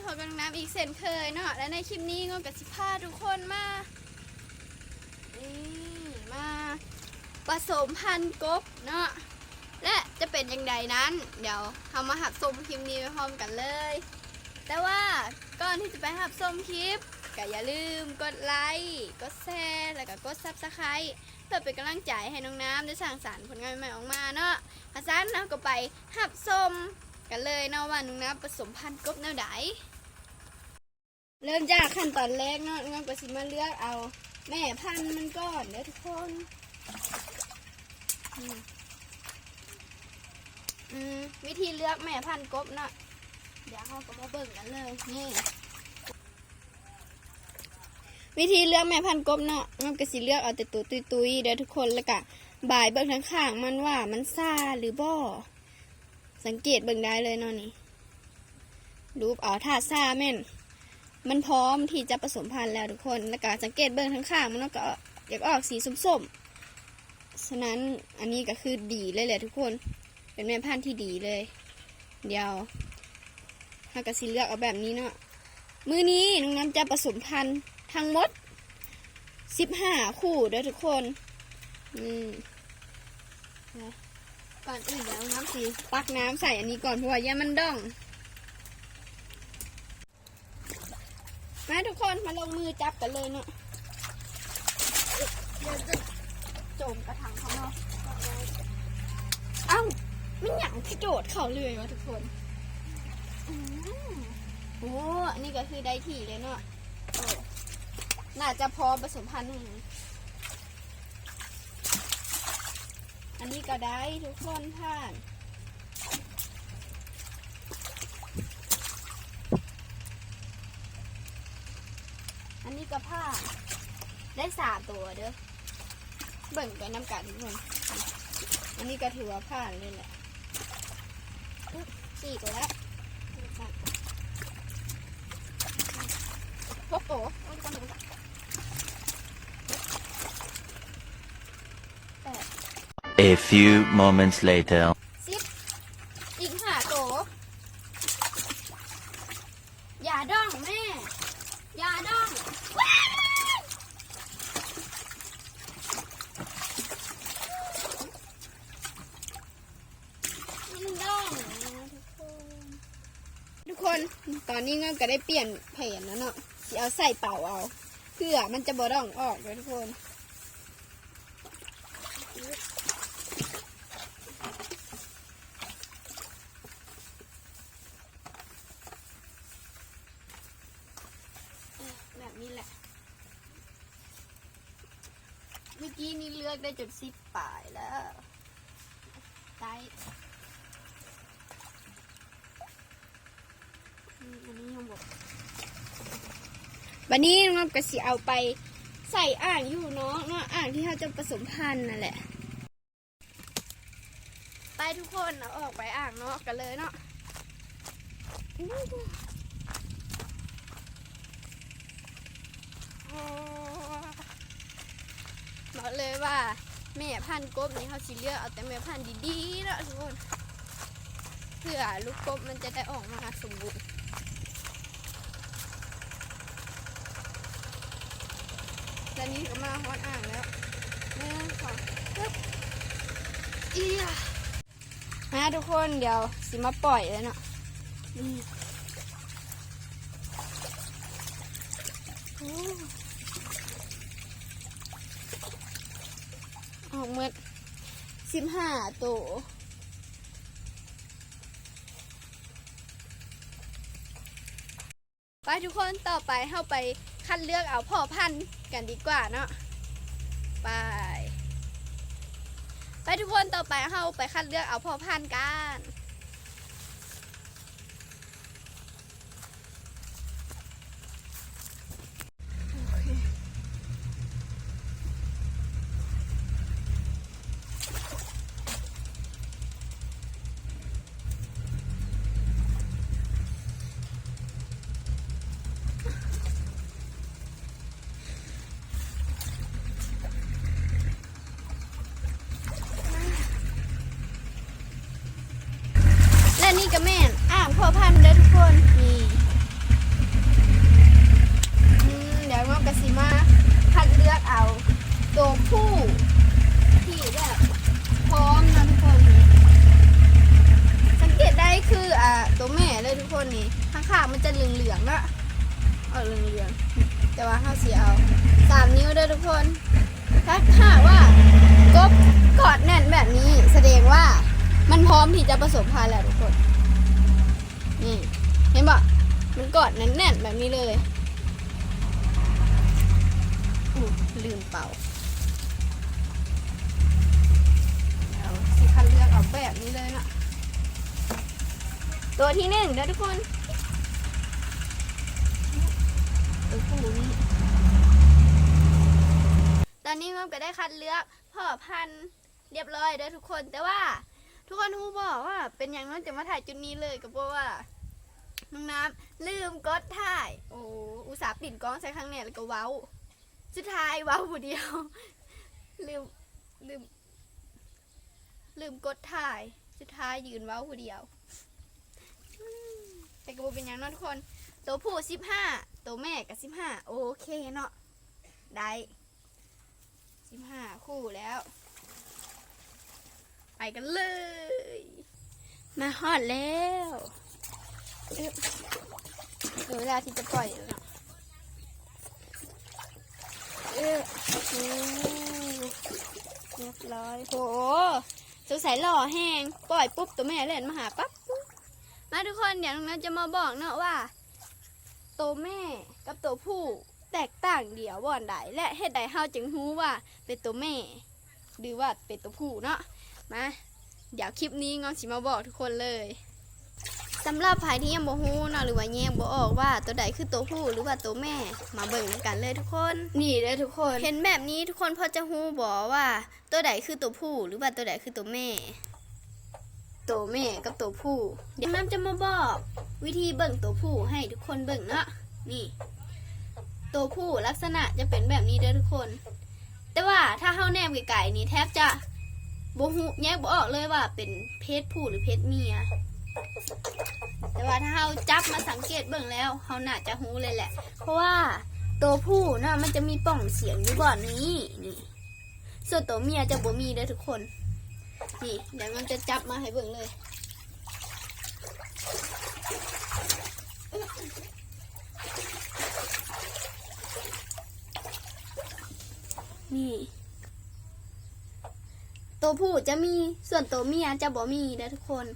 ພົບກັບນ້ອງນ້ຳອີກເຊັ່ນເຄີຍເນາະ ແລະ ໃນຄລິບນີ້ງວນກໍຊິພາທຸກຄົນມາ ນີ້ ມາປະສົມພັນກົບເນາະ ແລະ ຈະເປັນຈັ່ງໃດນັ້ນ ດຽວເຮົາມາຮັບຊົມຄລິບນີ້ໄປພ້ອມກັນເລີຍ. ແຕ່ວ່າກ່ອນທີ່ຈະໄປຮັບຊົມຄລິບ ກໍຢ່າລືມກົດໄລ ກົດແຊ ແລະ ກໍກົດ Subscribe ເພື່ອເປັນກຳລັງໃຈໃຫ້ນ້ອງນ້ຳໄດ້ສ້າງສັນຜົນງານໃໝ່ໆອອກມາເນາະ. ຄັນຊັ້ນເຮົາກໍໄປຮັບຊົມກັນເລີຍເນາະ ວ່ານ້ອງນ້ຳປະສົມພັນກົບແນວໃດ. ເລີ່ມຈາກຂັ້ນຕອນແລກເນາະ ນ້ອງນ້ຳກໍຊິມາເລືອກເອົາແມ່ພັນມັນກ່ອນເດີທຸກຄົນ. ອືມ ວິທີເລືອກແມ່ພັນກົບເນາະ ດຽວເຮົາກໍມາເບິ່ງກັນເລີຍ. ນີ້ ວິທີເລືອກແມ່ພັນກົບເນາະ ນ້ອງກໍຊິເລືອກເອົາແຕ່ໂຕຕຸ້ຍໆເດີທຸກຄົນ ແລ້ວກະບາຍເບິ່ງທາງຂ້າງມັນວ່າມັນຊາຫຼືບໍ່. ສັງເກດເບິ່ງໄດ້ເລີຍເນາະນີ້ ລູບເອົາ ຖ້າຊາແມ່ນມັນພ້ອມທີ່ຈະປະສົມພັນແລ້ວທຸກຄົນ. ແລ້ວກະສັງເກດເບິ່ງທາງຂ້າງມັນເນາະ ກໍຢາກອອກສີສົ້ມໆ. ສະນັ້ນອັນນີ້ກໍຄືດີເລີຍແຫຼະທຸກຄົນ ເປັນແມ່ພັນທີ່ດີເລີຍ. ດຽວເຮົາກໍຊິເລືອກເອົາແບບນີ້ເນາະ. ມື້ນີ້ນ້ອງນ້ຳຈະປະສົມພັນທັງໝົດສິບຫ້າຄູ່ເດີທຸກຄົນ. ນີ້ ກ່ອນອື່ນດຽວນ້ອງນ້ຳຊິຕັກນ້ຳໃສ່ອັນນີ້ກ່ອນ ເພາະວ່າຢ້ານມັນດອງ. ມາທຸກຄົນ ມາລົງມືຈັບກັນເລີຍເນາະ. ດຽວຈະໂຈມກະຖັງຂອງເຮົາ. ເອົ້າ ແມ່ນຫຍັງຄືໂດດເຂົ້າເລີຍວະທຸກຄົນ. ອືມ ໂອ້ ອັນນີ້ກໍຄືໄດ້ທີ່ເລີຍເນາະ. ເອີ ໜ້າຈະພໍປະສົມພັນແຮງ. ອັນນີ້ກໍໄດ້ທຸກຄົນ ຜ່ານ. ອັນນີ້ກໍຜ່ານ ໄດ້ສາມໂຕເດີ ເບິ່ງໄປນຳກັນທຸກຄົນ. ອັນນີ້ກໍຖືວ່າຜ່ານເລີຍແຫຼະ. ສີ່ໂຕແລ້ວ ຫົກໂຕ. A few moments later. ສິບ ອີກຫ້າໂຕ. ຢ່າດ້ອງແມ່ ຢ່າດ້ອງ. ມັນດ້ອງນະທຸກຄົນ. ທຸກຄົນ ຕອນນີ້ເງິນກໍໄດ້ປ່ຽນແຜນແລ້ວເນາະ ຊິເອົາໃສ່ເປົາເອົາ ເພື່ອມັນຈະບໍ່ດ້ອງອອກເດີທຸກຄົນ. ແບບນີ້ແຫຼະ. ເມື່ອກີ້ນີ້ເລືອກໄດ້ຈົນສິບປາຍແລ້ວ ໄດ້ ອືມ ອັນນີ້ຍັງບໍ່ ບັດນີ້ນ້ອງກໍຊິເອົາໄປໃສ່ອ່າງຢູ່ນອກເນາະ ອ່າງທີ່ເຮົາຈະປະສົມພັນນັ້ນແຫຼະ. ໄປທຸກຄົນ ເອົາອອກໄປອ່າງນອກກັນເລີຍເນາະ. ໂອ້ ບອກເລີຍວ່າແມ່ພັນກົບນີ້ ເຮົາຊິເລືອກເອົາແຕ່ແມ່ພັນດີໆເນາະທຸກຄົນ ເພື່ອລູກກົບມັນຈະໄດ້ອອກມາສົມບູນ. ແລ້ວນີ້ກໍມາຮອດອ່າງແລ້ວ ໜຶ່ງ ສອງ ຮຶບ ເອີຍ ມາທຸກຄົນ ດຽວຊິມາປ່ອຍເລີຍເນາະ. ນີ້ ໂອ້ ອອກໝົດສິບຫ້າໂຕ. ໄປທຸກຄົນ ຕໍ່ໄປເຮົາໄປຄັດເລືອກເອົາພໍ່ພັນກັນດີກວ່າເນາະ. ໄປ ໄປທຸກຄົນ ຕໍ່ໄປເຮົາໄປຄັດເລືອກເອົາພໍ່ພັນກັນ. ມາ ຄົນນີ້ ຂ້າງໆ ມັນຈະເຫຼືອງໆ ເນາະ ອອກເຫຼືອງໆ ແຕ່ວ່າເຮົາຊິເອົາສາມນິ້ວເດີທຸກຄົນ. ຖ້າຫາກວ່າກົບກອດແໜ້ນແບບນີ້ ສະແດງວ່າມັນພ້ອມທີ່ຈະປະສົມພັນແລ້ວທຸກຄົນ. ນີ້ ເຫັນບໍ່? ມັນກອດແໜ້ນໆ ແບບນີ້ເລີຍ. ອຸ້ຍ ລືມເປົ່າ. ເອົາ ຊິຄັດເລືອກເອົາແບບນີ້ເລີຍເນາະ. ຕົວທີໜຶ່ງເດີທຸກຄົນ ຕົວຜູ້ນີ້. ຕອນນີ້ງອມກໍໄດ້ຄັດເລືອກພໍ່ພັນ ຮຽບຮ້ອຍເດີທຸກຄົນ. ແຕ່ວ່າທຸກຄົນຮູ້ບໍ່ວ່າເປັນຫຍັງນ້ອງຈຶ່ງມາຖ່າຍຈຸດນີ້ເລີຍ? ກໍເພາະວ່ານ້ອງນ້ຳລືມກົດຖ່າຍ. ໂອ້ ອຸດສ່າປິ່ນກ້ອງໃສ່ຂ້າງແນ່ແລ້ວກໍເວົ້າ ສຸດທ້າຍເວົ້າຜູ້ດຽວ ລືມ ລືມ ລືມກົດຖ່າຍ. ສຸດທ້າຍຢືນເວົ້າຜູ້ດຽວ ແຕ່ກໍບໍ່ເປັນຫຍັງເນາະທຸກຄົນ. ໂຕຜູ້ສິບຫ້າ ໂຕແມ່ກໍສິບຫ້າ ໂອເຄເນາະ ໄດ້ ສິບຫ້າຄູ່ແລ້ວ. ໄປກັນເລີຍ. ມາຮອດແລ້ວ. ເອີ ເຖິງເວລາທີ່ຈະປ່ອຍແລ້ວເນາະ. ເອີ ໂອ້ ຮຽບຮ້ອຍ. ໂຫ ສົງໄສຫຼໍ່ແຮງ ປ່ອຍປຸບ ໂຕແມ່ແລ່ນມາຫາປັບ. ມາທຸກຄົນ ດຽວນ້ອງນ້ຳຈະມາບອກເນາະວ່າ ໂຕແມ່ກັບໂຕຜູ້ແຕກຕ່າງດຽວບ່ອນໃດ ແລະ ເຮັດໃດເຮົາຈຶ່ງຮູ້ວ່າເປັນໂຕແມ່ ຫຼືວ່າເປັນໂຕຜູ້ເນາະ. ມາ ດຽວຄລິບນີ້ງອນຊິມາບອກທຸກຄົນເລີຍ. ສຳລັບໃຜທີ່ຍັງບໍ່ຮູ້ເນາະ ຫຼືວ່າແຍກບໍ່ອອກວ່າໂຕໃດຄືໂຕຜູ້ ຫຼືວ່າໂຕແມ່ ມາເບິ່ງນຳກັນເລີຍທຸກຄົນ. ນີ້ເດີທຸກຄົນ ເຫັນແບບນີ້ທຸກຄົນພໍຈະຮູ້ບໍ່ວ່າ ໂຕໃດຄືໂຕຜູ້ ຫຼືວ່າໂຕໃດຄືໂຕແມ່? ໂຕແມ່ກັບໂຕຜູ້. ດຽວນ້ຳຈະມາບອກວິທີເບິ່ງໂຕຜູ້ໃຫ້ທຸກຄົນເບິ່ງເນາະ. ນີ້ ໂຕຜູ້ລັກສະນະຈະເປັນແບບນີ້ເດີທຸກຄົນ. ແຕ່ວ່າຖ້າເຮົາແນມໄກໆນີ້ ແທບຈະບໍ່ຮູ້ ແຍກບໍ່ອອກເລີຍວ່າເປັນເພດຜູ້ ຫຼື ເພດເມຍ. ແຕ່ວ່າຖ້າເຮົາຈັບມາສັງເກດເບິ່ງແລ້ວ ເຮົາໜ້າຈະຮູ້ເລີຍແຫຼະ ເພາະວ່າໂຕຜູ້ເນາະ ມັນຈະມີປ່ອງສຽງຢູ່ບ່ອນນີ້ ນີ້. ສ່ວນໂຕເມຍຈະບໍ່ມີເດີທຸກຄົນ. ນີ້ ດຽວນ້ອງຈະຈັບມາໃຫ້ເບິ່ງເລີຍ. ນີ້ ໂຕຜູ້ຈະມີ ສ່ວນໂຕເມຍຈະບໍ່ມີເດີທຸກຄົນ.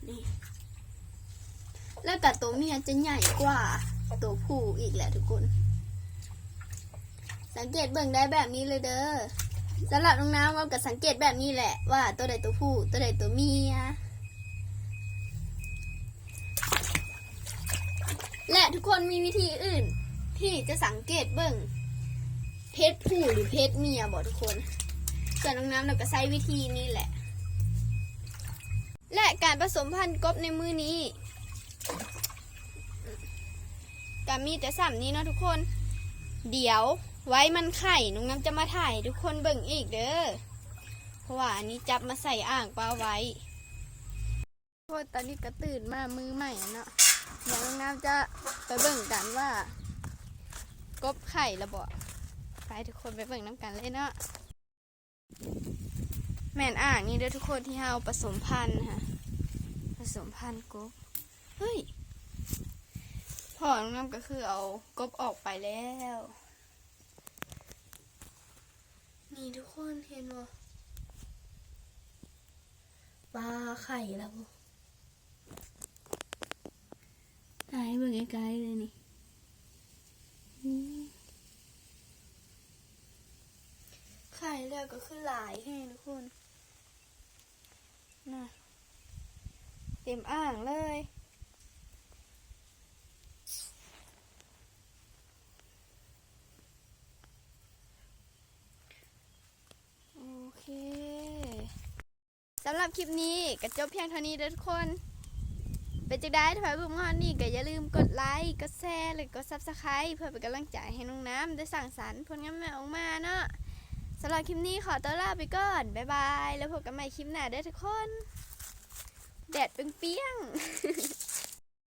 ນີ້ ແລ້ວກະໂຕເມຍຈະໃຫຍ່ກວ່າໂຕຜູ້ອີກແຫຼະທຸກຄົນ. ສັງເກດເບິ່ງໄດ້ແບບນີ້ເລີຍເດີ. ສຳລັບນ້ອງນ້ຳກໍສັງເກດແບບນີ້ແຫຼະ ວ່າໂຕໃດໂຕຜູ້ ໂຕໃດໂຕເມຍ. ແລະ ທຸກຄົນມີວິທີອື່ນທີ່ຈະສັງເກດເບິ່ງເພດຜູ້ ຫຼື ເພດເມຍບໍ່ທຸກຄົນ? ສ່ວນນ້ອງນ້ຳກໍໃຊ້ວິທີນີ້ແຫຼະ. ແລະ ການປະສົມພັນກົບໃນມື້ນີ້ ກະມີແຕ່ສ່ຳນີ້ເນາະທຸກຄົນ. ດຽວໄວ້ມັນໄຂ່ ນ້ອງນ້ຳຈະມາຖ່າຍໃຫ້ທຸກຄົນເບິ່ງອີກເດີ ເພາະວ່າອັນນີ້ຈັບມາໃສ່ອ່າງປາໄວ້. ໂອ້ຍ ຕອນນີ້ກະຕື່ນມາມື້ໃໝ່ເນາະ. ດຽວນ້ອງນ້ຳຈະໄປເບິ່ງກັນວ່າກົບໄຂ່ລະບໍ່. ໄປ ທຸກຄົນໄປເບິ່ງນຳກັນເລີຍເນາະ. ແມ່ນອ່າງນີ້ເດີທຸກຄົນ ທີ່ເຮົາປະສົມພັນນະ ປະສົມພັນກົບ. ເຮີ້ຍ ພໍ່ນ້ອງນ້ຳກໍຄືເອົາກົບອອກໄປແລ້ວ. ນີ້ທຸກຄົນເຫັນບໍ່? ປາໄຂ່ລະບໍ່? ຖ່າຍໃຫ້ເບິ່ງໃກ້ໆເລີຍນີ້. ນີ້ ໄຂ່ແລ້ວກໍຄືຫຼາຍແຮງທຸກຄົນ. ນະ ເຕັມອ່າງເລີຍ. ໂອເຄ. ສຳລັບຄລິບນີ້ກໍຈົບພຽງເທົ່ານີ້ເດີທຸກຄົນ. ເປັນຈັ່ງໃດ ຖ້າໃຜເບິ່ງມາຮອດນີ້ກໍຢ່າລືມກົດໄລ ກົດແຊ ແລະ ກົດ Subscribe ເພື່ອເປັນກຳລັງໃຈໃຫ້ນ້ອງນ້ຳໄດ້ສ້າງສັນຜົນງານໃໝ່ອອກມາເນາະ. ສຳລັບຄລິບນີ້ຂໍຕົວລາໄປກ່ອນ ບາຍບາຍ ແລ້ວພົບກັນໃໝ່ຄລິບໜ້າເດີທຸກຄົນ. ແດດປ່ຽງໆ.